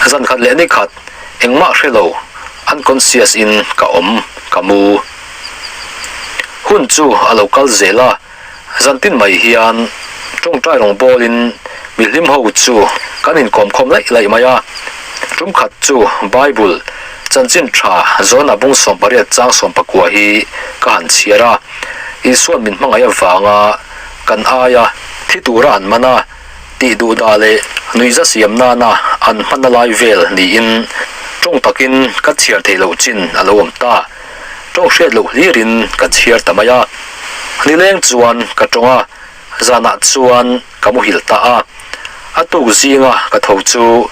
Zan khat leh ni khat engmah hre lo, unconscious in ka awm, ka mu. Hun chu a lo kal zel a, zan tin mai hian tawngtai rawngbawl in mihlim ho chu kan inkawmkhawm laih laih mai a. Tum khat chu Bible chanchin tha Jona bung 18 chang 19 hi ka han chhiar a, Isuan min hmangaih avanga kan aia thi tura an man a, tih duh dah leh nuihza siam nana an hmanna lai vel niin tawng takin ka chhiar theih loh chin a lo awm ta. Tawng hriat loh hlirin ka chhiar ta mai a. Nileng chuan ka tawng a, zanah chuan ka muhilh ta a. A tuk zinga ka tho chu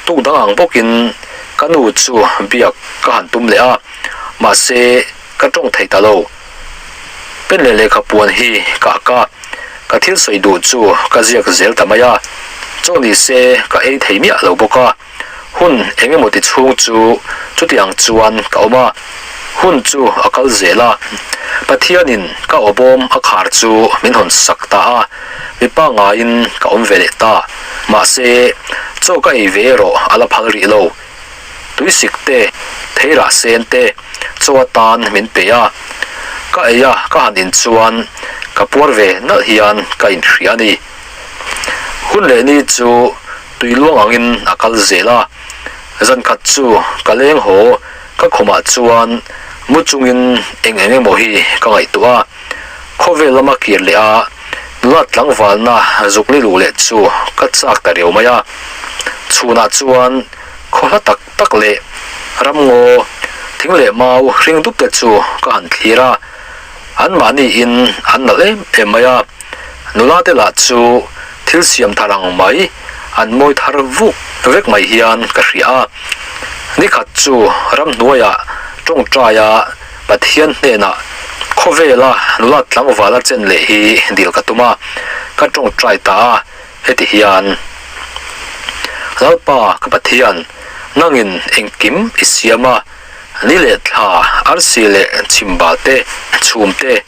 tuk dang ang bawkin ka nu chu biak ka han tum leh a, mahse ka tawng thei ta lo. Pen leh lehkha puan hi ka ak a, ka thil sawi duh chu ka ziak zel ta mai a, chaw ni se ka ei thei miah lo bawk a, hun eng emaw ti chhung chu chutiang chuan ka awm a, hun chu a kal zel a, Pathianin ka awbawm a khar chu min hawn sak ta a, mi pangaiin ka awm ve leh ta, mahse chaw ka ei ve erawh a la phal rih lo. Tuisik te, theirah sen te chaw atan min pe a, ka ei a ka han in chuan ka puar ve nalh hian ka inhria a ni. Hun leh ni chu tui luang angin a kal zel a, zan khat chu ka leng haw ka khumah chuan mu chungin eng eng emaw hi ka ngaihtuah a, khawvel lama kir leh a nula tlangvalna zuk ni luh leh chu ka chak ta riau mai a, chhunah chuan Khaw hla tak tak leh ramngaw, thing leh mau hring dup te chu ka han thlir a, anmahni in an nalh em em mai a, nula te lah chu thil siam thar ang mai an mawi thar vuk vek mai hian ka hria a. Nikhat chu ramhnuaiah tawngtaia Pathian hnenah khawvela nula tlangvala chen leh hi dil ka tum a, ka tawngtai ta a. Heti hian, Lalpa ka Pathian, nangin engkim i siam a, ni leh thla, arsi leh chhimba te, chhum te,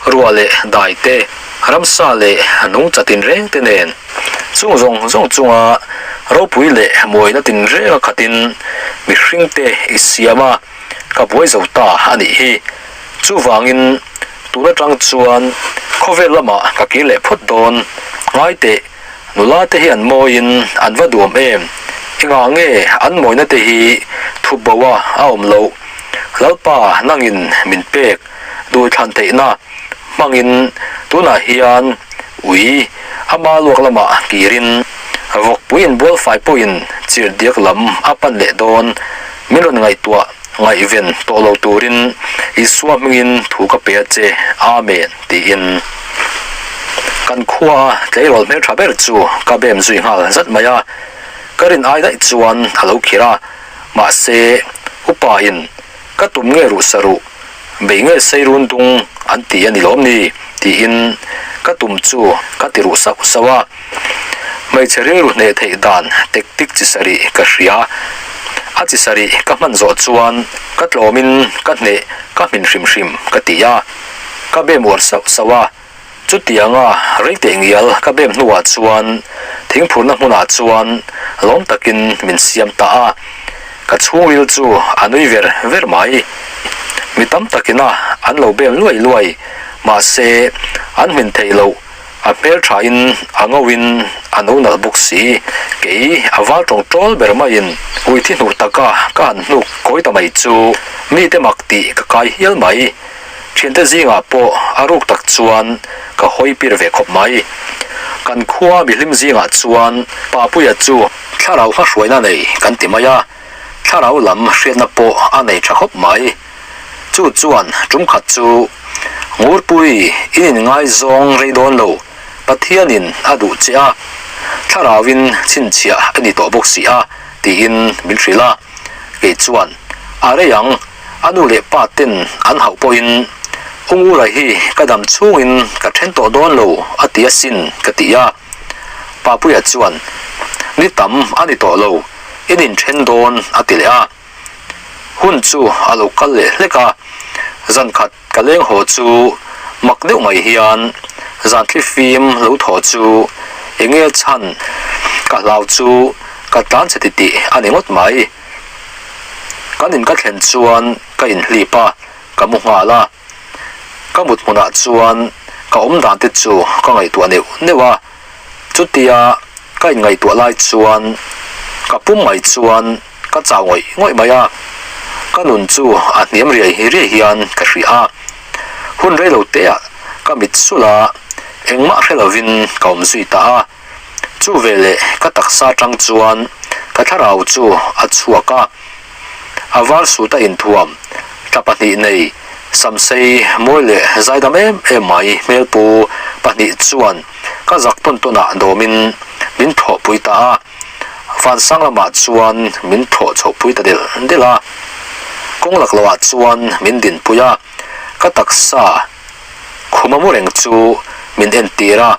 ruah leh dai te, ramsa leh nungcha tinreng te nen, chung zawng zawng chunga ropui leh muaina tinrenga khatin mihringte i siam a, ka buai zo ta a nih hi. Chuvangin tun atang chuan khawvel lamah ka kir leh phawt dawn. Ngai teh, nula te hi an mawiin an va duam em? Engah nge an mawina te hi thup bo a a awm loh? Lalpa nangin min pek duhthlan theihna hmangin tunah hian ui ama luak lamah kirin vawkpui inbualfai pawhin chirhdiak lam a pan leh dawn. Min rawn ngaihtuah ngaihven tawh lo turin Isua hmingin thu ka pe a che, Amen, tiin. Kan khua a tleirawl hmeltha ber chu ka bem zui nghal zat mai a, ka rin ai daih chuan a lo khir a, mahse, upa in ka tum nge ruh sa ruh, bei nge sei run dung an ti a ni lawm ni, tiin ka tum chu ka ti ruh sauh sauh a. Hmeichhe rilru hneh theih dan tactic chi sarih ka hria. A chi sarih ka hman zawh chuan ka tlawmin ka hneh ka hmin hrim hrim ka ti a, ka bem uar sauh sauh a. Chutianga rei teh ngial ka bem hnuah chuan thingphurna hmunah chuan lawm takin min siam ta a, ka chhungril chu a nui ver ver mai. Mi tam takina an lo bem luai luai, mahse an hmin theih loh. A hmel thain a ngauhin a no nalh bawk si. Kei a val tawng tawl ber maiin ui thi hnuh taka ka han hnuk kawi ta mai chu mite mak tih ka kai hial mai. Thiante zingah pawh a ruk tak chuan ka hawi pir ve khawp mai. Kan khua mihlim zingah chuan Papuia chu thlarau hmahruaina nei kan ti mai a, thlarau lam hriatna pawh a nei tha khawp mai. Chu chuan tum khat chu Ngurpui in inngaizawng rei dawn lo, Pathianin a duh che a, thlarauin chhinchhiah a ni tawh bawk si a, tiin min hrilh a. Kei chuan, A rei ang, a nu leh pa ten an hauh pawhin U Ngura hi ka dam chhungin ka then tawh dawn lo a ti asin, ka ti a. Papuia chuan, Ni tam a ni tawh lo, in inthen dawn a ti leh a. Hun chu a lo kal leh hlek a, zan khat ka leng haw chu mak deuh mai hian zan thli fim lo thaw chu eng nge chhan ka hlau chu Ka tlan chhe titih a ni ngawt mai. Kan in ka thlen chuan ka inhlip a, ka mu nghal a. Ka mut hmunah chuan ka awm dan te chu ka ngaihtuah neuh neuh a. Chutia ka inngaihtuah lai chuan ka pum mai chuan ka chau ngawih ngawih mai a. Ka nun chu a hniam riai riai hian ka hria a. Hun reilo teah ka mit sulh a, engmah hre lovin ka awm zui ta a. Chu veleh ka taksa atang chuan ka thlarau chu a chhuak a, a var sut a inthuam tla pahnih nei samsei mawi leh zaidam em em mai hmelpu pahnih chuan ka zak tawn tawnah dawmin min thawhpui ta a, vansang lamah chuan min thawh chhohpui ta delh delh a, kawng laklohah chuan min dinpui a, ka taksa Khuma mu reng chu min entir a,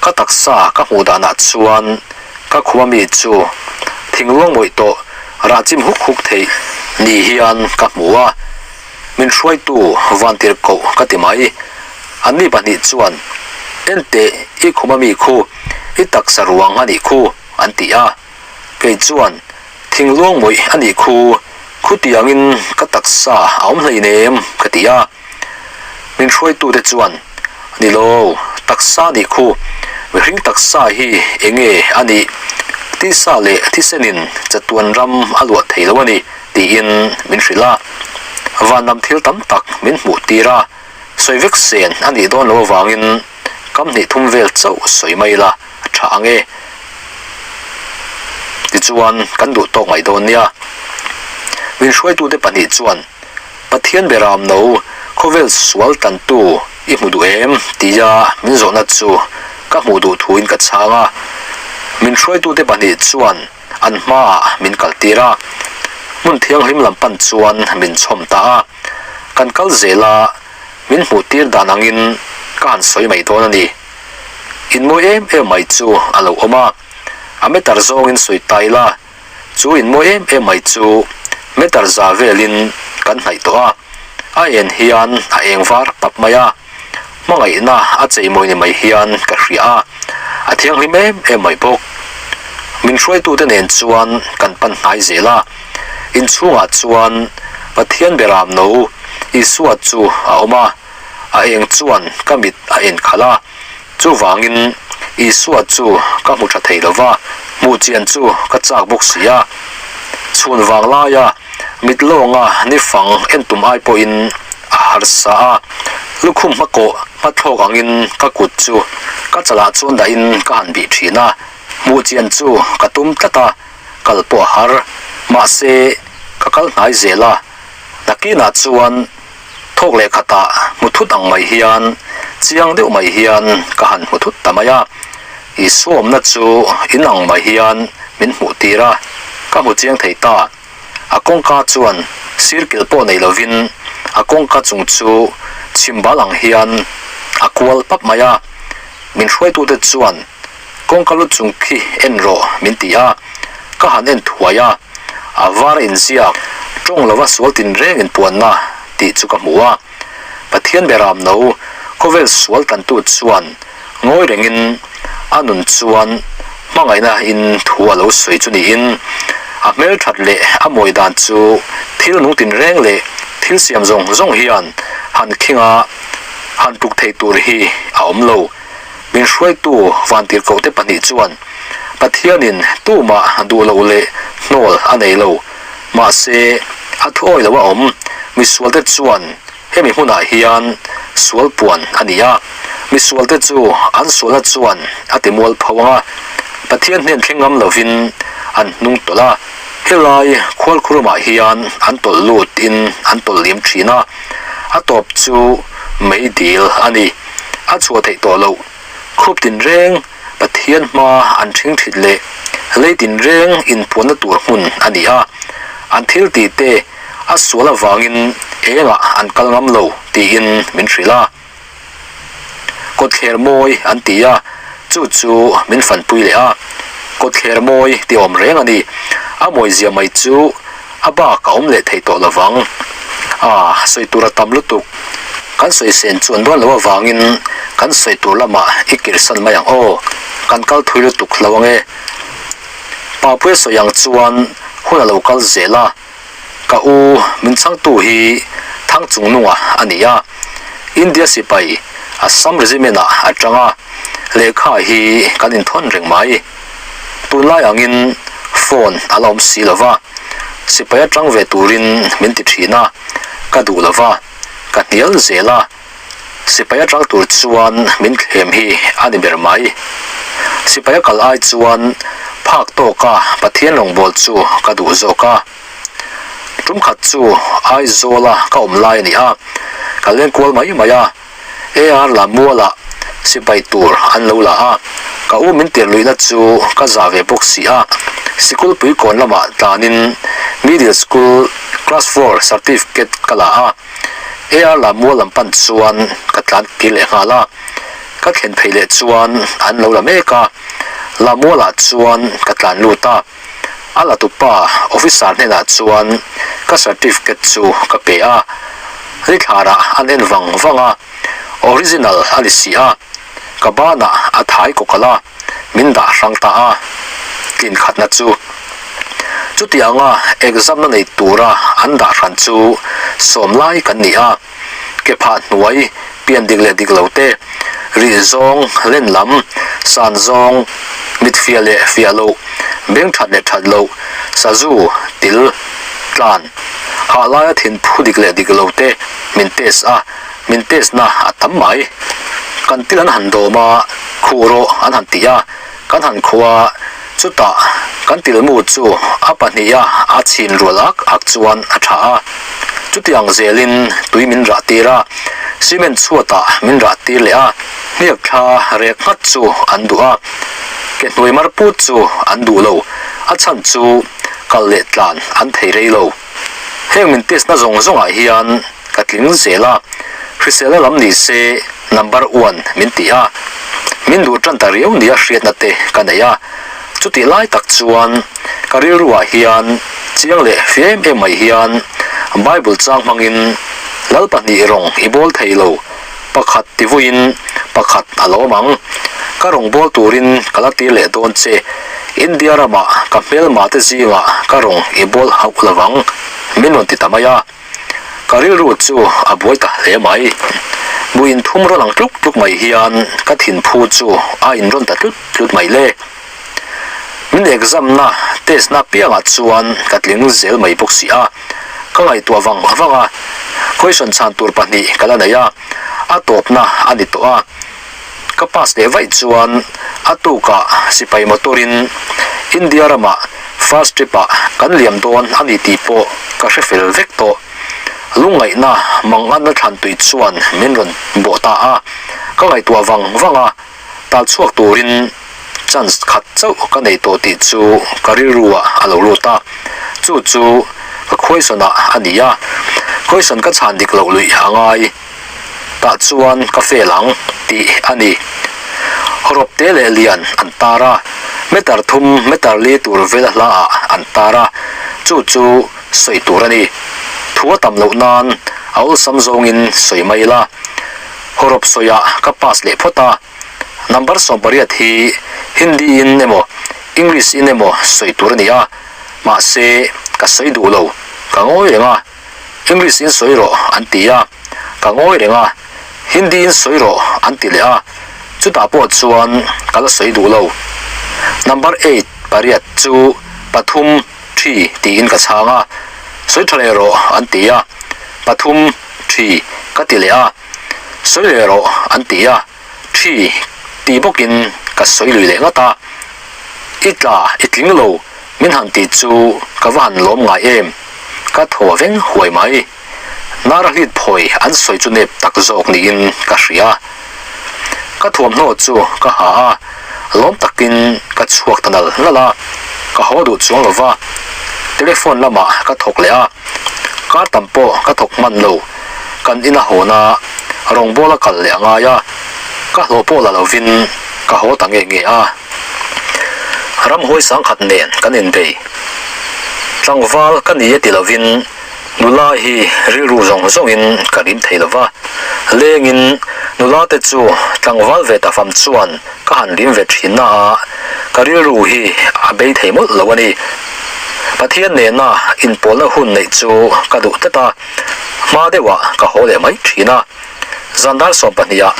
ka taksa ka hmuh danah chuan ka khuma mi chu thingluang mawih tawh rah chim huk huk theih ni hian ka hmu a, min hruaitu vantir koh ka ti mai. Anni pahnih chuan, Enteh i khuma mi khu, i taksa ruang a nih khu, an ti a. Kei chuan, Thingluang mawih a nih khu, khutiangin ka taksa a awm hleinem, ka ti a. Min hruaitute chuan, Ni lo, taksa nih khu, mihring taksa hi eng nge a nih? Tisa leh thisenin chatuan ram a luah thei lo a ni, tiin min hrilh a. Van lam thil tam tak min hmuh tir a, sawi vek sen a nih dawn loh avangin kam hnih thum vel chauh sawi mai ila a tha ang e. Tichuan, kan duh tawk ngaih dawn nia. Min hruaitute pahnih chuan, Pathian beram no, khawvel sual tantu i hmu duh em? tia min zawhna chu ka hmuh duh thuin ka chhang a. Min hruaitute pahnih chuan an hmaah min kaltir a, hmun thianghlim lam pan chuan min chhawm ta a. Kan kal zel a, min hmuhtir dan angin ka han sawi mai dawn a ni. Inmawi em em mai chu a lo awm a, a meter zawngin sawi ta ila, Chu in mawi em em mai chu meter za velin kan hnaih tawh a, a en hian a eng var pap mai a, hmangaihna a cheimawi ni mai hian ka hria a, a thianghlim em em mai bawk. Min hruaitute nen chuan kan pan hnai zel a, inchhungah chuan Pathian beram no Isua chu a awm a, a eng chuan ka mit a en khalh a. Chuvangin, Isua chu ka hmu tha thei lo va, hmuh chian chu ka chak bawk si a. Chhun vang laia mit lawnga ni fang en tum ai pawhin a harsa a, lukhum hmakawh hmathlawk angin ka kut chu ka chalah chuan dahin ka han bih thin a, hmuh chian chu ka tum tlat a, kal pawh a har. Mahse, ka kal hnai zel a, nakinah chuan Thawk leh khatah hmu thut ang mai hian, chiang deuh mai hian ka han hmu thut ta mai a. Isua awmna chu in ang mai hian min hmuh tir a, ka hmu chiang thei ta. A kawngka chuan sirkil pawh nei lovin a kawngka chung chu chhimbal ang hian a kual pap mai a. Min hruaitute chuan kawngka lu chung khi en rawh min ti a, ka han en thuai a, a var inziak tawng lova sual tinreng inpuanna tih chu ka hmu a. Pathian beram no khawvel sual tantu chuan ngawi rengin a nun chuan hmangaihna in thu a lo sawi chu niin a hmelthat leh a mawi dan chu thil nung tinreng leh thil siam zawng zawng hian han khinga han tuk thei tur hi a awm lo. Min hruaitu vantirhkohte pahnih chuan Pathianin tumah duh loh leh hnawl a nei lo. Mahse, a thuawi lo a awm. Misualte chuan hemi hmunah hian sual puan a ni a. Misualte chu an sualna chuan a ti mual pho ang a, Pathian hnen thleng ngam lovin an hnung tawlh a. Helai khualkhurumah hian an tawlh lut in an tawlh lim thin a, a tawp chu meidil a ni. A chhuah theih tawh loh. Khup tinreng Pathian hma an ṭhing ṭhit leh lei tinreng inpuanna tur hmun a ni a, an thil tih te a sual avangin engah an kal ngam lo tiin min hrilh a. Kawtthler mawi an ti a, chu chu min fanpui leh a. Kawtthler mawi ti awm reng a ni. A mawizia mai chu a bak a awm leh thei tawh lovang. A sawi tur a tam lutuk. Kan sawi sen chuan dawn loh avangin kan sawi tur lamah i kirsan mai ang aw. Kan kal thui lutuk hlo ang e. Papuia sawi ang chuan hun a lo kal zel a, ka u min chhangtu hi Thangchungnunga a ni a, India sipai Assam Regiment ah a tang a, lehkha hi kan inthawn reng mai. Tunlai angin phone a la awm si lo va, sipai atang ve turin min ti thin a, ka duh lo va, ka hnial zel a. Sipai atang tur chuan min thlem hi a ni ber mai. Sipai a kal ai chuan phak tawka Pathian rawngbâwl chu ka duh zawk a. Tum khat chu Aizawla ka awm lai a ni a, ka leng kual mai mai a, AR Lammualah sipai tur an lo la a, ka u min tir luihna chu ka zah ve bawk si a, sikul puikawn lamah tlanin Middle School Class Four Certificate ka la a. AR Lammual lam pan chuan ka tlan kir leh nghal a, ka thlen phei leh chuan an lo la mek a, Lammualah chuan ka tlan lut a, a la tupa officer hnenah chuan ka certificate chu ka pe a, Ritlarah an en vang vang a, original a ni si a, ka banah a thai kawkalh a. min dah hrang ta a, tlin khatna chu chutianga exam na nei tura an dah hran chu sawm lai kan ni a, ke phah hnuai pian dik leh dik lo te, rih zawng, len lam, san zawng, mit fiah leh fiah loh, beng that leh that loh, sazu, til, tlan, hah laia thin phu dik leh dik lo te min test a. Min test na a tam mai. Kan til an han dawm a, khuh rawh an han ti a, kan han khuh a, chutah kan tilmu chu a pahniha a chhin rual ak ak chuan a tha a. Chutiang zelin tui min rah tir a, cement chhuatah min rah tir leh a, hniak thla rek nghat chu an duh a, ke hnuai mar put chu an duh lo, a chhan chu kal leh tlan an thei rei lo. Heng min test na zawng zawngah hian ka tling zel a, hriselna lam ni se number one min ti a, min duh tan ta riau nia hriatna te ka nei a, chutih lai tak chuan ka rilruah hian chiang leh fia em em mai hian Bible chang hmangin Lal pahnih rawng i bawl thei lo, pakhat ti vuiin pakhat a lawm ang. Ka rawng bawl turin ka la tir leh dawn che. India ramah ka hmelma te zingah ka rawng i bawl hauh lo vang, min rawn ti ta mai a. Ka rilru chu a buai ta hle mai. Mu inthum rawn ang tluk tluk mai hian ka thinphu chu a inrawn ta tlut tlut mai le. Min exam na, test na piangah chuan ka tling zel mai bawk si a, ka ngaihtuah vang vang a, question chhan tur pahnih ka la nei a, a tawpna a ni tawh a, ka pass leh vaih chuan a tukah sipai motor in India ramah first trip ah kan liam dawn a ni tih pawh ka hre fel vek tawh. Lungngaihna manganna thlan tui chuan min rawn bawh ta a, ka ngaihtuah vang vang a. Tal chhuak turin chance khat chauh ka nei tawh tih chu ka rilru ah a lo lut a, chu chu ka question ah a ni a, question ka chhan dik loh luih a ngai tah chuan ka fail ang tih a ni. Hawrawp te leh lian an tar a, meter thum meter li tur vela hla ah an tar a, chu chu sawi tur a ni. Thu a tam loh nan a awlsam zawngin sawi mai ila. Hawrawp sawiah ka pass leh phawt a, number 18 hi Hindi in emaw English in emaw sawi tur a ni a, mahse ka sawi duh lo, ka ngawi reng a, English in sawi rawh an ti a, ka ngawi reng a, Hindi in sawi rawh an ti leh a, chutah pawh chuan ka la sawi duh lo. Number eight, pariat, chu pathum, three, tiin ka chhang a, sawi tha leh rawh an ti a, pathum, three, ka ti leh a. Sawi leh rawh an ti a, thi ti bawkin ka sawi lui leh ngat a. I tla i tling lo min han ti chu ka va han lawm ngai em, ka thaw veng huai mai. Nara hlit phawi an sawi chu nep tak zawk niin ka hria. Ka thuamhnaw chu ka ha a, lawm takin ka chhuak ta nal nal a, ka haw duh chuang lo va, telephone lamah ka thawk leh a. Kar tam pawh ka thawk hman lo, kan ina hawna rawngbawla kal leh a ngai a, ka hlawh pawh la lovin ka haw ta nge nge a. Ramhuai sangkhat nen kan inbei. Tlangval ka ni e ti lovin nula hi rilru zawng zawngin ka rim thei lova, lengin nula te chu tlangval ve ta fam chuan ka han rim ve thin na a, ka rilru hi a. a bei thei mawlh lo a ni. Pathian nena inpawlna hun neih chu ka duh tlat a, hma deuhah ka haw leh mai thin a. Zan dar sawmpahniha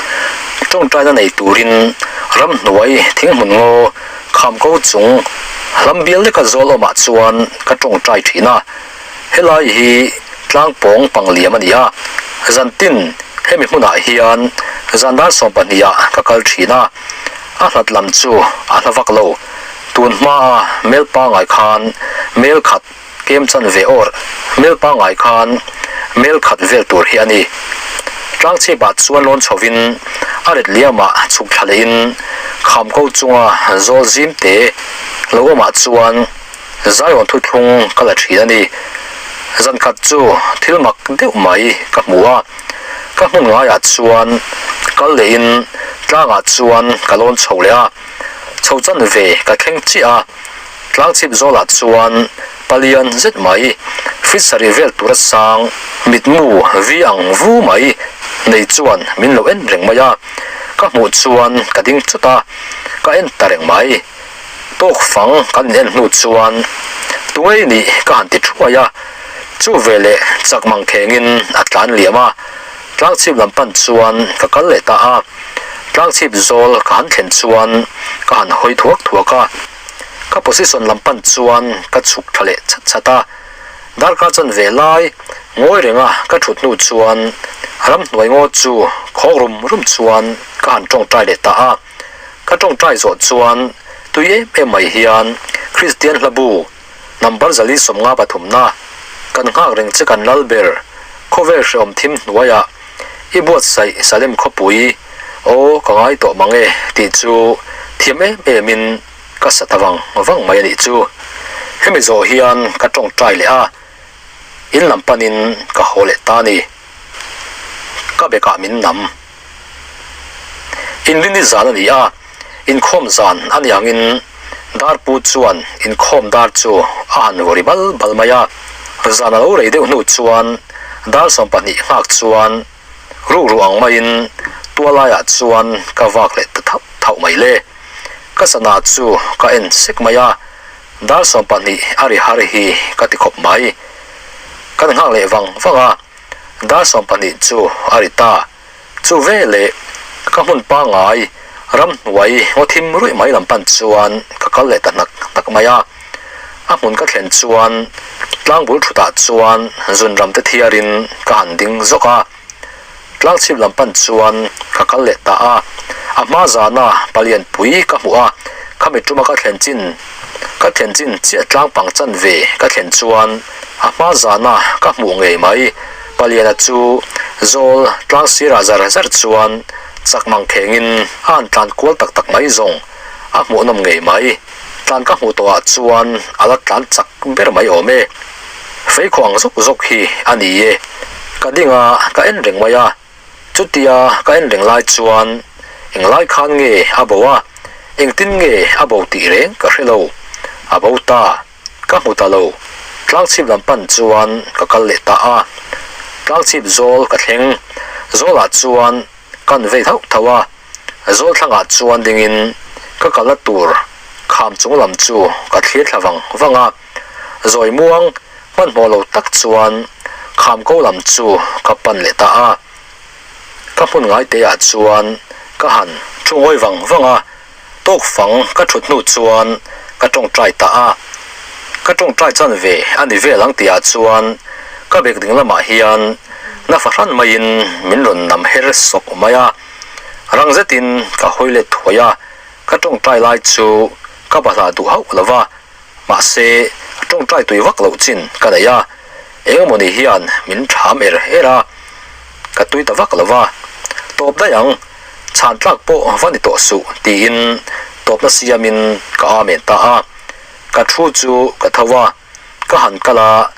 tawngtaina nei turin ramhnuai thinghmun ngaw kham ko chung hlam bial leka zawl awmah chuan ka tawngtai thin a. Helai hi tlangpawng pangliam a ni a, zantin hemi hmunah hian zan dar sawmpahniha ka kal thin a, a hlat lam chu a hla vak lo. Tun hmaa mel pangai khan mel khat Kem chan ve awr mel pangngai khan mel khat vel tur hi a ni. Tlangchhipah chuan lawn chhovin a ret liamah chhuk thla lehin kham ko chunga zawl zim te lo awmah chuan Zion thuthlung ka la thin a ni. Zan khat chu thil mak deuh mai ka hmu a, ka hmun ngaiah chuan kal lehin tlangah chuan ka lawn chho leh a, chho chan ve ka thleng chiah a. Tlangchhip zawlah chuan palian zet mai, feet sarih vel tura sang, mitmu vi ang vu mai nei chuan min lo en reng mai a. Ka hmuh chuan ka ding chut a, ka en ta reng mai. Tawk fang kan in en hnu chuan tungei nih ka han ti thuai a, chu veleh chak mang khengin a tlan liam a. Tlangchhip lam pan chuan ka kal leh ta a, tlangchhip zawl ka han thlen chuan ka han hawi thuak thuak a, ka position lam pan chuan ka chhuk tha leh chat chat a, darkar chan ve lai ngawi renga ka thut hnu chuan ramhnuai ngaw chu khawk rum rum chuan ka han tawngtai leh ta a, ka tawngtai zawh chuan tui em em mai hian Kristian hlabu Number 453 na kan nghak reng che kan lal ber khawvel hreawm thim hnuaiah i buatsaih Salem khawpui aw ka ngai tawh mang e tih chu thiam em em in ka sa ta vang vang mai a nih chu. Hemi zawh hian ka tawngtai leh a, in lam panin ka haw leh ta a ni. Ka bekah min nam. Inrini zan a ni a, inkhawm zan a ni angin Darpu chuan inkhawm dar chu a han vawri bal bal mai a. Zan a lo rei deuh hnu chuan dar 20 nghak chuan rukru ang maiin tualaiah chuan ka vak leh ta thauh thauh mai le. Ka sana chu ka en sek mai a, dar 20 a ri har hi ka ti khawp mai. Kan nghak leh vang vang a. Dar 20 chu a ri ta. Chu veleh ka hmun pangngai ramhnuai ngaw thim ruih mai lam pan chuan ka kal leh ta hnak hnak mai a. A hmun ka thlen chuan tlangbul thutah chuan zun ram te thiarin ka han ding zawk a. Tlangchhip lam pan chuan ka kal leh ta a. A hma zana palian pui ka hmuh a, khami tuma ka thlen chin ka thlen chin chiah tlangpang chanve ka thlen chuan A hma zana ka hmuh ngei mai. Paliana chu zawl tlang sirah zar zar chuan chak mang khengin a han tlan kual tak tak mai zawng a hmuhnawm ngei mai. Tlan ka hmuh tawhah chuan a la tlan chak ber mai awm e. Feikhaw ang zawk zawk hi a ni e. Ka ding a, ka en reng mai a. Chutia ka en reng lai chuan englai khan nge a bo a, engtin nge a bo tih reng ka hre lo. A bo ta. Ka hmu ta lo. Tlangchhip lam pan chuan ka kal leh ta a. Tlangchhip zawl ka thleng. Zawlah chuan kan vei thauh thauh a. Zawl thlangah chuan dingin ka kalna tur kham chung lam chu ka thlir thla vang vang a. Zawi muang hmanhmawh lo tak chuan kham ko lam chu ka pan leh ta a. Ka hmun ngaiteah chuan ka han thu ngawi vang vang a. Tawk fang ka thut hnu chuan ka tawngtai ta a, ka tawngtai chan ve a ni vel ang tihah chuan ka bek ding lamah hian na fahran maiin min rawn nam her sawk mai a, rang zetin ka hawi let thuai a, ka tawngtai lai chu ka bahlah duh hauh lo va, mahse tawngtai tui vak loh chin ka nei a, engemawni hian min ṭham er er a, ka tui ta vak lo va, tawp daih ang. Chhan tlak pawh va ni tawh suh tiin tawpna siamin ka amen ta a. Ka thu chu ka tho a, ka han kal a,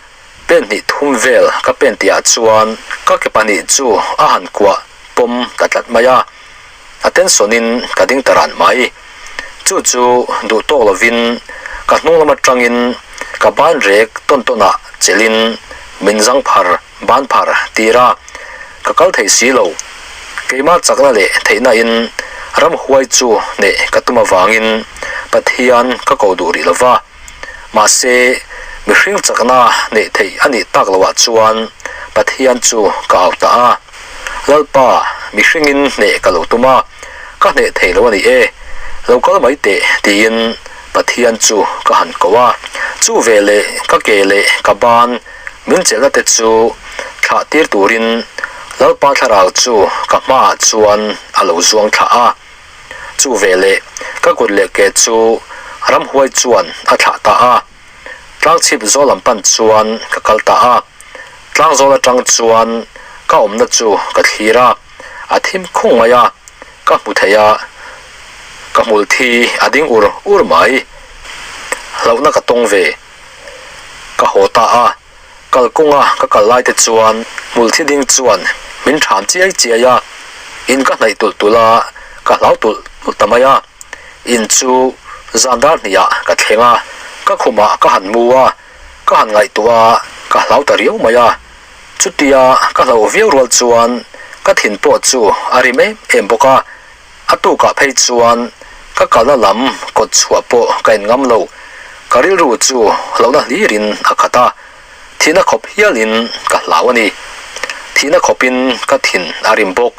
pen hnih thum vel ka pen tihah chuan ka ke pahnih chu a han kuah pawm ta tlat mai a, a tension-in ka ding ta ran mai. Chu chu duh tawk lovin ka hnung lam atangin ka ban rek tawn tawnah chelhin min zang phar Ban phar tir a, ka kal thei si lo. Keimah chakna leh theihna in ramhuai chu hneh ka tum avangin. Pathian ka ko duh rih lo va, mahse, mihring chakna neih theih a nih tak loah chuan Pathian chu ka au ta a. Lalpa, mihringin hneh ka lo tum a, ka hneh thei lo a ni e, lo kal mai teh, tiin Pathian chu ka han ko a. Chu veleh ka ke leh ka ban min chelhna te chu thlah tir turin Lalpa thlarau chu ka hmaah chuan a lo zuang thlah a. Chu veleh ka kut leh ke chu ramhuai chuan a thlah ta a. Tlangchhip zawl lam pan chuan ka kal ta a. Tlangzawl atang chuan ka awmna chu ka thlir a, a thim khung mai a, ka hmu thei a, ka hmul thi a ding ur ur mai. Hlauhna ka tawng ve. Ka haw ta a, kalkawnga ka kal lai te chuan hmul thi ding chuan min ṭham chiai chiai a, in ka hnaih tulh tulh a, ka hlau tulh tulh ta mai a. In chu zan dar hnih ah ka thleng a, ka khumah ka han mu a, ka han ngaihtuah a, ka hlau ta riau mai a. Chutia ka hlauh viau rual chuan ka thin pawh chu a rim em em bawk a, a tukah phei chuan ka kalna lam kawt chhuah pawh ka en ngam lo. Ka rilru chu hlauhna hlirin a khat a, thihna khawp hialin ka hlau a ni. Thihna khawpin ka thin a rim bawk.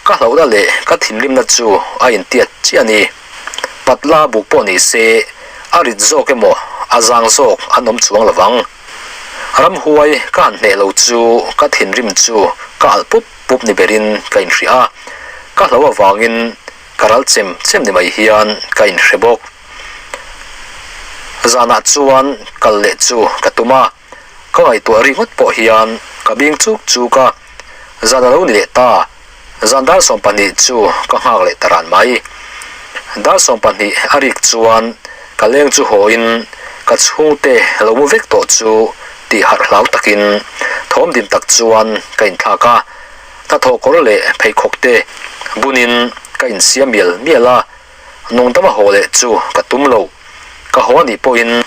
Ka hlauhna leh ka thinrimna chu a intiat chiah a ni. Patla buk pawh ni se, a rit zawk emaw a zang zawk an awm chuang lo vang. Ramhuai ka han hneh lo chu ka thinrim chu ka alh pup pup ni berin ka inhria a, ka hlo avangin ka ral chem chem ni mai hian ka inhre bawk. Zanah chuan kal leh chu ka tum a, ka ngaihtuah ringawt pawh hian ka bing chuk chuk a, zan a lo ni leh ta, zan dar 12 chu ka nghak leh ta ran mai. Dar 12 a rik chuan ka leng chu hawiin ka chhungte lo mu vek tawh chu tih harh hlau takin thawm dim tak chuan ka inthlak a, hnathawh kawr leh pheikhawk te bunin ka insiam mial mial a, Nungdama haw leh chu ka tum lo. Ka haw anih pawhin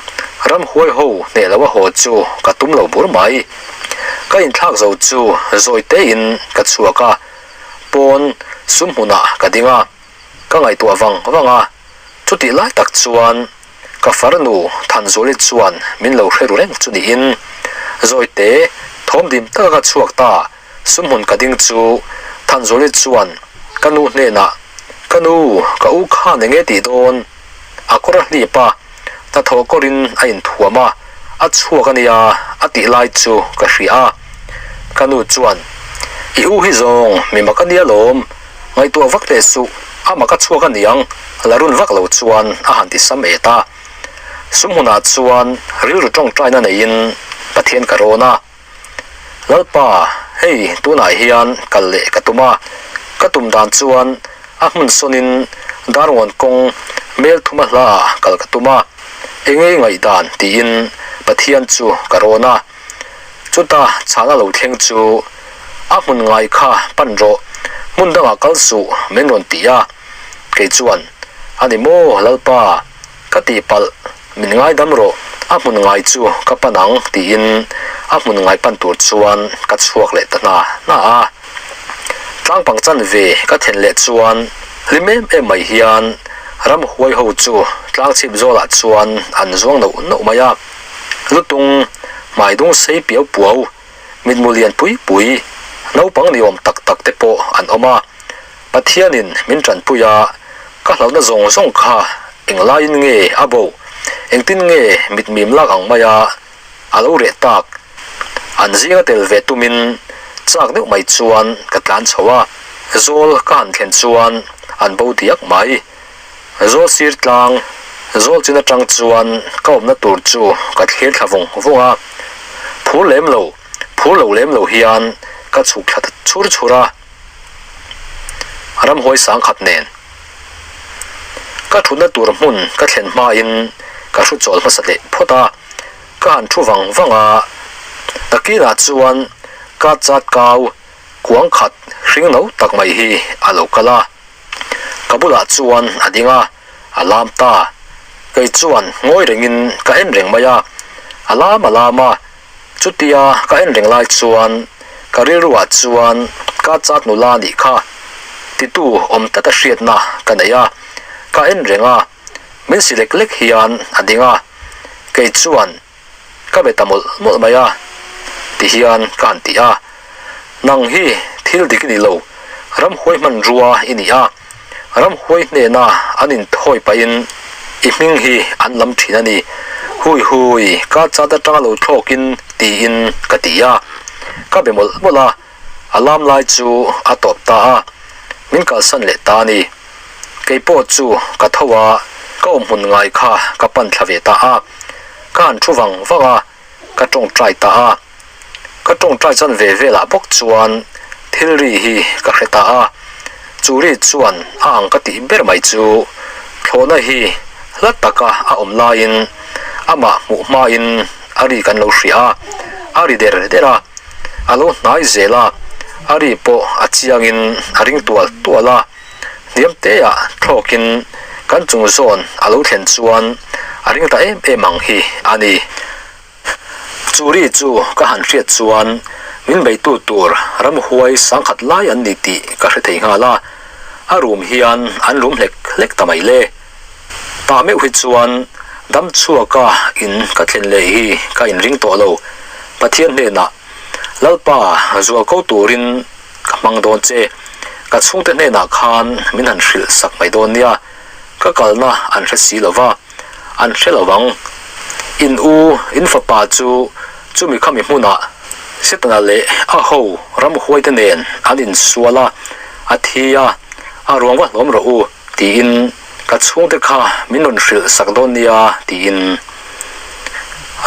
ramhuai ho hneh lo a haw chu ka tum lo bur mai. Ka inthlak zo chu zawi tein ka chhuak a, pawn sum hmunah ka ding a, ka ngaihtuah vang vang a. Chutih lai tak chuan ka farnu Thanzuali chuan min lo hre ru reng chu niin zawi te thawm dim taka ka chhuak ta. Sumhmun ka ding chu Thanzuali chuan ka nu hnenah, Ka nu, ka u khan enge tih dawn? A kawr a hlip a, hnathawh kawrin a inthuam a, a chhuak a nia a tih lai chu ka hria a. Ka nu chuan, I u hi zawng mi mak a nia lawm, ngaihtuah vak teh suh, a mak a chhuak a niang, la run vak lo chuan a han ti sam et a. Sumhmunah chuan rilru tawngtaina neiin Pathian ka rawn a. Lalpa, hei tunah hian kal leh ka tum a, ka tum dan chuan a hmun sawnin Darngawn kawng mel thuma hlaah kal ka tum a, engei ngaihdan tiin Pathian chu ka rawn a. Chuta chhana lo thleng chu a hmun ngai kha pan rawh, hmun dangah kal suh min rawn ti a, kei chuan, A ni maw Lalpa? Ka tihpalh, min ngaidam rawh, a hmun ngai chu ka pan ang tiin a hmun ngai pan tur chuan ka chhuak leh ta hna hna a. Tlangpang chanve ka thlen leh chuan hlim em em mai hian ramhuai ho chu tlangchhip zawlah chuan an zuang noh noh mai a. Lutung, hmai dung sei piau puau, mitmu lian pui pui, naupang ni awm tak tak te pawh an awm a. Pathianin min tanpui a, ka hlauhna zawng zawng kha englaiin nge a bo? Engtin nge mitmim lak ang maia a lo reh tak? An zinga tel ve tumin chak deuh mai chuan ka tlan chho a, zawl ka han thlen chuan an bo diak mai. Zawl sir tlang, zawl chin atang chuan ka awmna tur chu ka thlir thla vung vung a, phur lem lo, phur lo lem lo hian ka chhuk thla ta chhur chhur a. Ramhuai sangkhat nen ka thutna tur hmun ka thlen hmain ka hru chawl hmasa leh phawt a, ka han thu vang vang a, nakinah chuan ka chat kau kuang khat hring no tak mai hi a lo kal a, ka bulah chuan a ding a, a lam ta. Kei chuan ngawi rengin ka en reng mai a, a lam a lam a, Chutia ka en reng lai chuan ka rilruah chuan ka chat nula nih kha titu awm tata hriatna ka nei a, ka en reng a. Min si lek lek hian a ding a, kei chuan ka be ta mawlh mawlh mai a, ti hian ka han ti a. Nang hi thil dik i ni lo, ramhuai hmanrua i ni a, ramhuai hnena an inthawi pahin i hming hi an lam thin a ni, hui hui ka chat atanga lo thlawkin tiin ka ti a, ka be mawlh mawlh a, a lam lai chu a tawp ta a, min kalsan leh ta a ni. Kei pawh chu ka tho a, ka awmhmun ngai kha ka pan thla ve ta a, ka han thu vang vang a, ka tawngtai ta a. Ka tawngtai chan ve velah bawk chuan thil ri hi ka hre ta a, chu ri chuan a ang ka tih ber mai chu thlawhna hi hla taka a awm laiin amah hmuh hmain a ri kan lo hria a, a ri der der a, a lo hnai zel a, a ri pawh a chiangin a ring tual tual a, hniam teah thlawkin kan chung zawn a lo thlen chuan a ring ta em em ang hi a ni. Chu ri chu ka han hriat chuan min beitu tur ramhuai sangkhat lai an ni tih ka hre thei nghal a, a rum hian an rum hlek hlek ta mai le. Tah meuh hi chuan dam chhuaka in ka thlen leh hi ka inring tawh lo. Pathian hnenah, Lalpa zual ko turin ka hmang dawn che, ka chhungte hnenah khan min han hrilh sak mai dawn nia, ka kalna an hre si lo va, an hre lo ang. In u, in fapa chu chumi khami hmunah Setana leh a ho ramhuaite nen an insual a, a thi a, a ruang va hlawm rawh u tiin ka chhungte kha min rawn hrilh sak dawn nia tiin.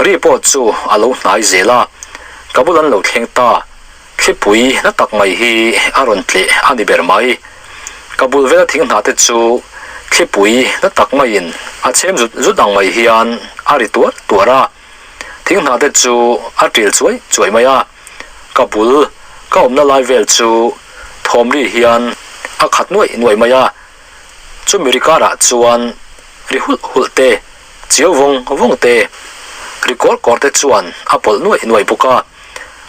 Ri pawh chu a lo hnai zel a, ka bul an lo thleng ta. Thlipui na tak mai hi a rawn tleh a ni ber mai. Ka bul vela thing hna te chu thlipui na tak maiin a chhem zut zut ang mai hian a ri tuar tuar a. Thing hna te chu a ṭil chuai chuai mai a. Ka bul ka awmna lai vel chu thawm ri hian a khat nuaih nuaih mai a. Chumi ri karah chuan ri hulh hulh te, chiau vawng vawng te, ri kawr kawr te chuan a pawlh nuaih nuaih bawk a.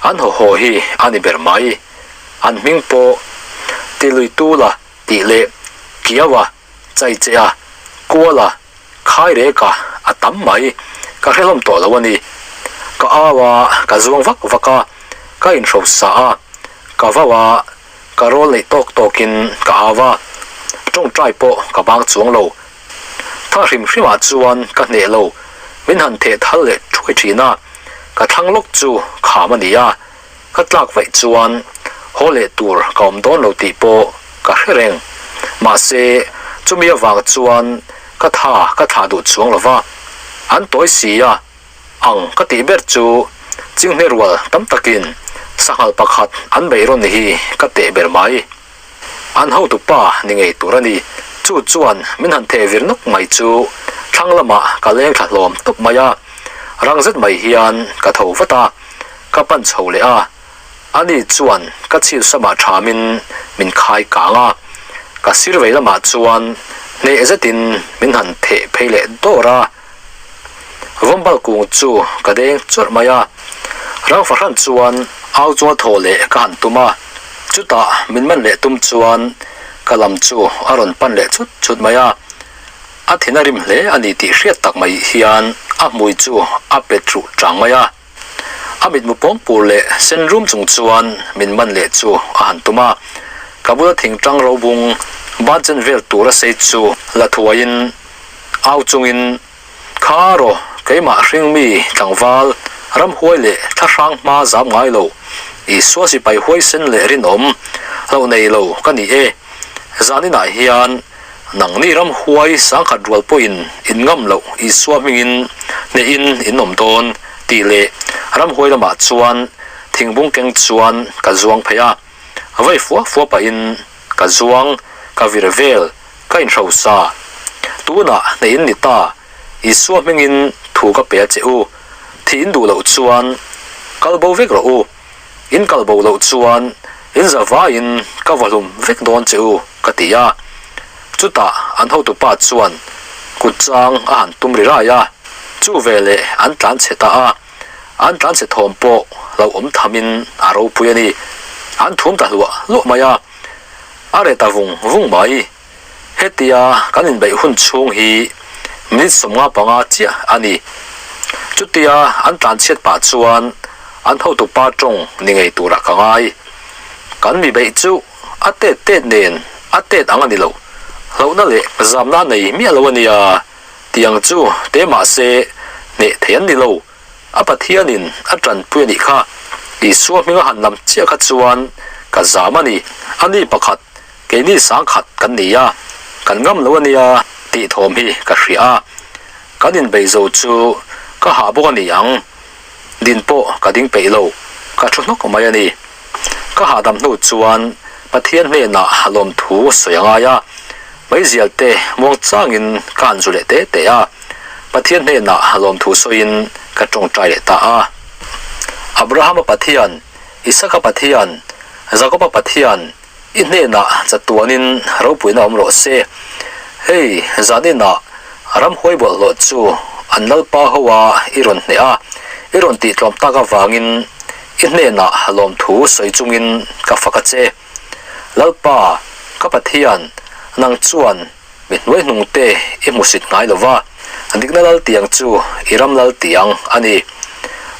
An haw haw hi a ni ber mai. An hming pawh Tiluitula tih leh Kiaua, Chaichea, Kuala, Khaireka a tam mai. Ka hre hlawm tawh lo a ni. Ka au a, ka zuang vak vak a, ka inhrosa a, ka vau a, ka rawl neih tawk tawkin ka au a, tawngtai pawh ka bang chuang lo. Tha hrim hrimah chuan ka hneh lo, min han theh thal leh thuai thin a, ka thlang lawk chu kham a ni a, ka tlak vaih chuan haw leh tur ka awm dawn lo tih pawh ka hre reng. Mahse, chumi avang chuan ka tha ka thlah duh chuang lo va, an tawi si a, ang ka tih ber chu chinghne rual tam takin sanghal pakhat an beih rawn hi ka teh ber mai. An hotu pa ni ngei tur a ni. Chu chuan min han theh vir nawk mai chu thlang lamah ka leng thla hlawm tawp mai a. Rang zet mai hian ka tho vat a, ka pan chho leh a. Ani chuan ka chhip samah thamin min khai kang a. Ka sir vei lamah chuan hneh zetin min han theh phei leh dawr a. Vawmbal kung chu ka deng chawrh mai a, rang fahran chuan au chunga thaw leh ka han tum a, chutah min man leh tum chuan ka lam chu a rawn pan leh chut chut mai a, a thin a rim hle a ni tih hriat tak mai hian a hmui chu a pet ruh chang mai a. A mitmu pawngpur leh sen rum chung chuan min man leh chu a han tum a, ka bula thingtang robung ban chen vel tur a sei chu la thuaiin au chungin, Kha rawh, keimah hringmi tlangval, ramhuai leh thlahrang hma zam ngai lo, Isua sipai huaisen leh rinawm, hlauh nei lo ka ni e. Zaninah hian Nangni ramhuai sangkhat rual pawhin in ngam loh Isua hmingin hnehin in awm dawn tih leh ramhuai lamah chuan thingbung keng chuan ka zuang phei a, vei fua fua pahin ka zuang, ka vir vel, ka inhrosa. Tunah hnehin ni ta, Isua hmingin thu ka pe a che u, thih in duh loh chuan kal bo vek rawh u, in kal bo loh chuan in za vaiin ka va hlum vek dawn che u, ka ti a. Chutah an hotupa chuan kut chang a han tum ri rai a, chu veleh an tlan chhe ta a, an tlan chhe thawm pawh lo awm thamin a ropui a ni. An thum ta hluah hluah mai a, a reh ta vung vung mai. Hetia kan inbeih hun chhung hi Minute 55 chiah a ni. Chutia an tlanchhiat pah chuan an hotupa tawng ni ngei turah ka ngai. Kan mi beih chu a tet tet nen a tet ang a ni lo. Hlauhna leh zamna a nei miah lo a nia. Tiang chu te mahse hneh thei an ni lo. A Pathianin a tanpui a nih kha. Isua hminga han lam chiah kha chuan ka zam a ni. A ni pakhat, keini sangkhat kan ni a, kan ngam lo a nia tih thawm hi ka hria a. Kan inbei zo chu ka hah bawk a ni ang. Din pawh ka ding peih lo, ka thu hnawk mai a ni. Ka hahdam hnu chuan Pathian hnenah lawmthu sawi a ngai a, meizial te muang changin ka han zu leh te te a, Pathian hnenah lawmthu sawiin ka tawngtai leh ta a. Abrahama Pathian, Isaka Pathian, Jakoba Pathian, i hnenah chatuanin ropuina awm rawh se. Hei, zaninah ramhuai bawlhhlawh chu an lalpa hoa i rawn hneh a, i rawn tihtlawm tak avangin i hnenah lawmthu sawi chungin ka fak a che. Lalpa, ka Pathian, nang chuan mi hnuaihnungte i hmusit ngai lo va, dikna lal tiang chu i ram lal tiang a ni.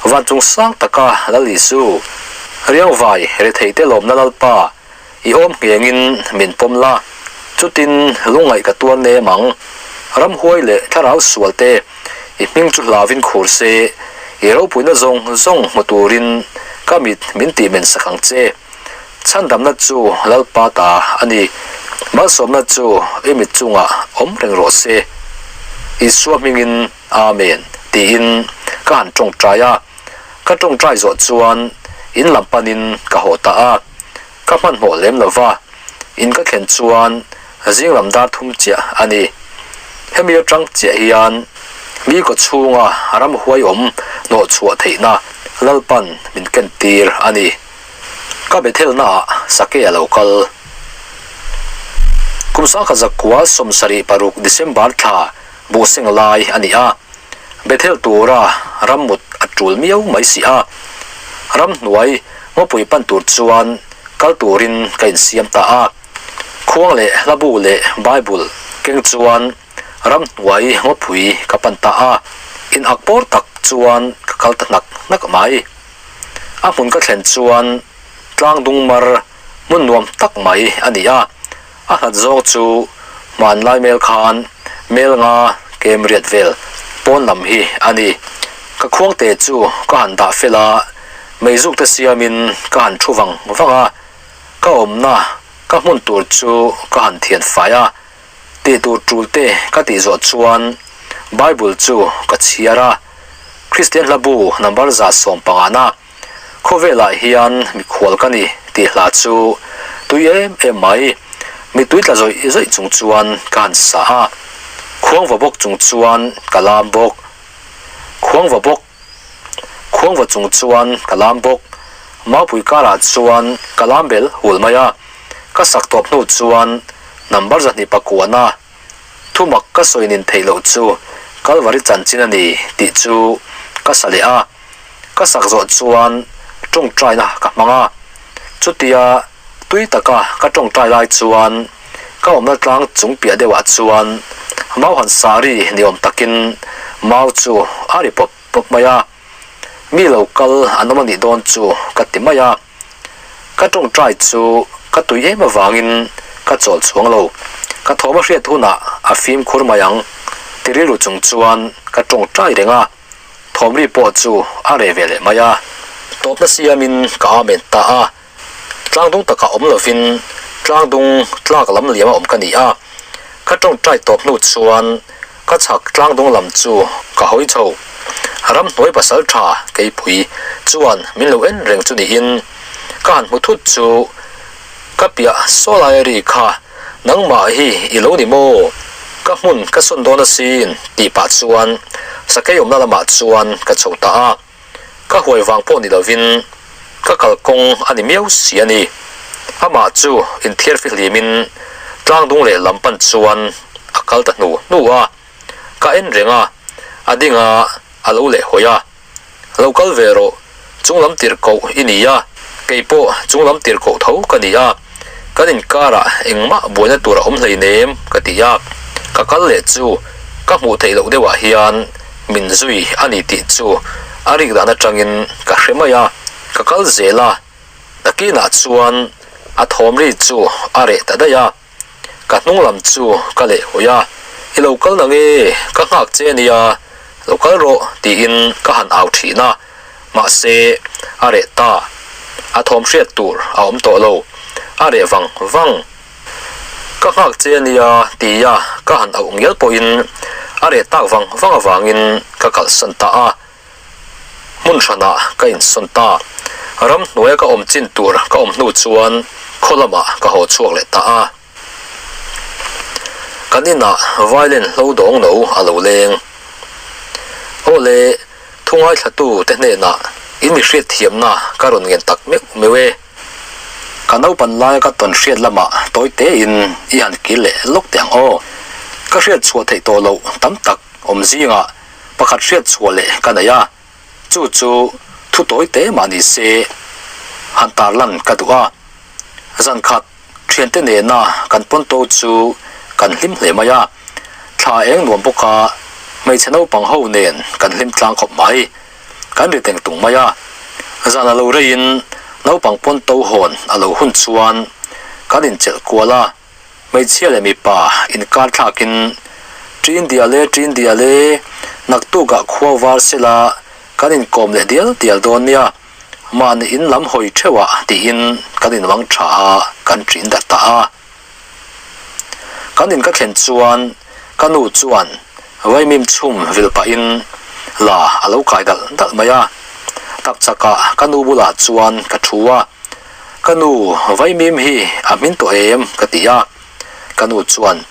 Van chung sang taka Lal Isu, riangvai retheite lawmna Lalpa, i awm nghengin min pawm la, chutin lungngaih ka tuar nem ang. Ramhuai leh thlarau sualte i hming chu hlauvin khur se, i ropuina zawng zawng hmu turin ka mit min tihmen sak ang che. Chhandamna chu Lalpa ta a ni. Malsawmna chu i mit chungah awm reng rawh se. Isua hmingin Amen tiin ka han tawngtai a. Ka tawngtai zawh chuan in lam panin ka haw ta a. Ka hmanhmawh lem lo va, in ka thlen chuan zing lam dar thum chiah a ni. Hemi atang chiah hian mi kaw chhunga ramhuai awm hnawhchhuah theihna Lalpan min kentir a ni. Ka Bethel naah sake a lo kal. Kum sangkhat zakua 76 December thla buhseng lai a ni a, Bethel tura rammut a tul miau mai si a. Ramhnuai ngawpui pan tur chuan kal turin ka insiam ta a. Khuang leh hlabu leh Bible keng chuan ramhnuai ngawpui ka pan ta a. In ak pawr tak chuan ka kal ta hnak hnak mai. A hmun ka thlen chuan tlang dung mar hmun nuam tak mai a ni a, a hlat zawng chu hmanlai mel khan mel nga kem riat vel pawn lam hi a ni. Ka khuangte chu ka han dah fel a, meizuk te siamin ka han thu vang vang a, ka awmna ka hmun tur chu ka han thian fai a, tih tur tul te ka tih zawh chuan Bible chu ka chhiar a. Kristian hla bu number 150 na khawvelah hian mikhual ka ni tih hla chu tui em em mai. Mittui tla zawih zawih chung chuan ka han sa a, khuangva bawk chung chuan ka lam bawk. Khuangva bawk, khuangva chung chuan ka lam bawk. Maupui karah chuan ka lam bel hul mai a, ka sak tawp hnu chuan number 209 na Thumak ka sawi nin theih loh chu Kalvari chanchin a ni tih chu ka sa leh a, ka sak zawh chuan tawngtaina ka hmang a. Chutia tui taka ka tawngtai lai chuan ka awmna tlang chung piah deuhah chuan mau han sa ri ni awm takin mau chu a ri pawp pawp mai a, mi lo kal an awm a nih dawn chu ka ti mai a. Ka tawngtai chu ka tui em avangin ka chawl chhuang lo. Ka thawm a hriat hunah a fimkhur mai ang ti rilru chung chuan ka tawngtai reng a, thawm ri pawh chu a reh ve leh mai a. Tawpna siamin ka amen ta a, tlangdung takah awm lovin tlangdung tlak lam liam a awm ka ni a. Ka tawngtai tawp hnu chuan Ka chhak tlangdung lam chu ka hawi chho. Ramhnuai pasal tha keipui chuan min lo en reng chu niin ka han hmu thut chu ka piah sawlai ri kha nangmah hi i lo ni maw? Ka hmun ka sawn dawn asin tih pah chuan sakei awmna lamah chuan ka chho ta a. Ka huai vang pawh ni lovin ka kalkawng a ni miau si a ni. Amah chu inthiar fihlimin tlangdung leh lam pan chuan a kal ta hnu hnu a. Ka en reng a, a ding a, a lo leh hawi a. Lo kal ve rawh, chunglam tirhkoh i ni a, kei pawh chunglam tirhkoh tho ka ni a, kan inkarah engmah buaina tur a awm hleinem ka ti a. Ka kal leh chu. Ka hmuh theih loh deuhah hian min zui a ni tih chu a rik dan atangin ka hre mai a, ka kal zel a, nakinah chuan a thawm ri chu a reh ta daih a, ka hnung lam chu ka leh hawi a, I lo kal na nge, ka nghak che ania, lo kal rawh tiin ka han au thin a, mahse a reh ta, a thawm hriat tur a awm tawh lo, a reh vang vang. Ka nghak che ania tia ka han auh ngial pawhin a reh tak vang vang avangin ka kalhsan ta a, hmun hranah ka insawn ta. Ramhnuaia ka awm chin tur ka awm hnu chuan khaw lamah ka haw chhuak leh ta a. Kan inah violin hlo dawng no a lo leng. Aw le, thu ngaithlatu te hnenah in mi hriatthiamna ka rawn ngen tak meuh meuh e. Ka naupan laia ka tawn hriat lamah tawi tein i han kil leh lawk teh ang aw. Ka hriat chhuah theih tawh loh tam tak awm zingah pakhat hriat chhuah leh ka nei a, chu chu thu tawi te mah ni se han tarlan ka duh a. Zan khat thiante nena kan pawnto chu kan hlim hle mai a, thla eng nuam bawka hmeichhe naupang ho nen kan hlim tlang khawp mai. Kan ri teng tung mai a, zan a lo reiin naupang pawn to hawn a lo hun chuan kan inchelh kual a, hmeichhia leh mipa inkar thlakin Ṭin dial e, ṭin dial e, naktukah khua var sela kan inkawm leh dial dial dawn nia, mahni in lam hawi theuhah tiin kan inmang tha a, kan ṭin darh ta a. Kan in ka thlen chuan ka nu chuan vaimim chhum vil pahin la a lo kai dalh dalh mai a. Tak chakah ka nu bulah chuan ka thu a, Ka nu, vaimim hi a hmin tawh em? ka ti a. Ka nu chuan,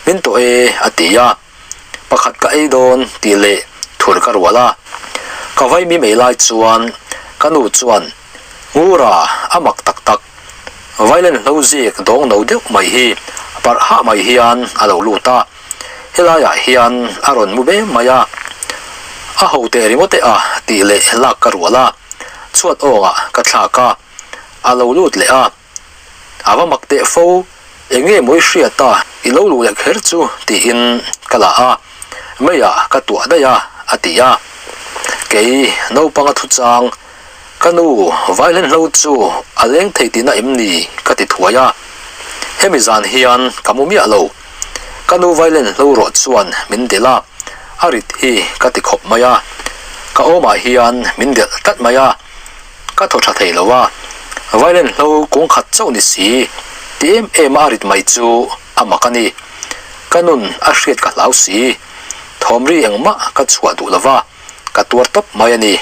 Hmin tawh e a ti a. Pakhat ka ei dawn tih leh thur ka rual a. Ka vaimim ei lai chuan ka nu chuan, Ngura, a mak tak tak. Violin hlo zik dawng no deuh mai hi parh hah mai hian a lo lut a, helaiah hian a rawn mu ve mai a, a ho teh ringawt e a tih leh lak ka rual a, chhuat awngah ka thlak a, a lo lut leh a, a va mak teh fo, eng nge mawi hriat a i lo luh leh kher chu tiin ka la a, meiah ka tuah daih a a ti a, kei naupanga thuchang Ka nu, violin hlo chu a leng thei tihna em ni? ka ti thuai a. Hemi zan hian ka mu miah lo. Ka nu violin hlo rawh chuan min delh a, a rit hi ka ti khawp mai a. Ka awmah hian min delh tlat mai a, ka thaw tha thei lo a. Violin hlo kung khat chauh ni si, ti em em a a rit mai chu a mak a ni. Ka nun a hriat ka hlau si, thawmri engmah ka chhuah duh lo va, ka tuar tawp mai a ni.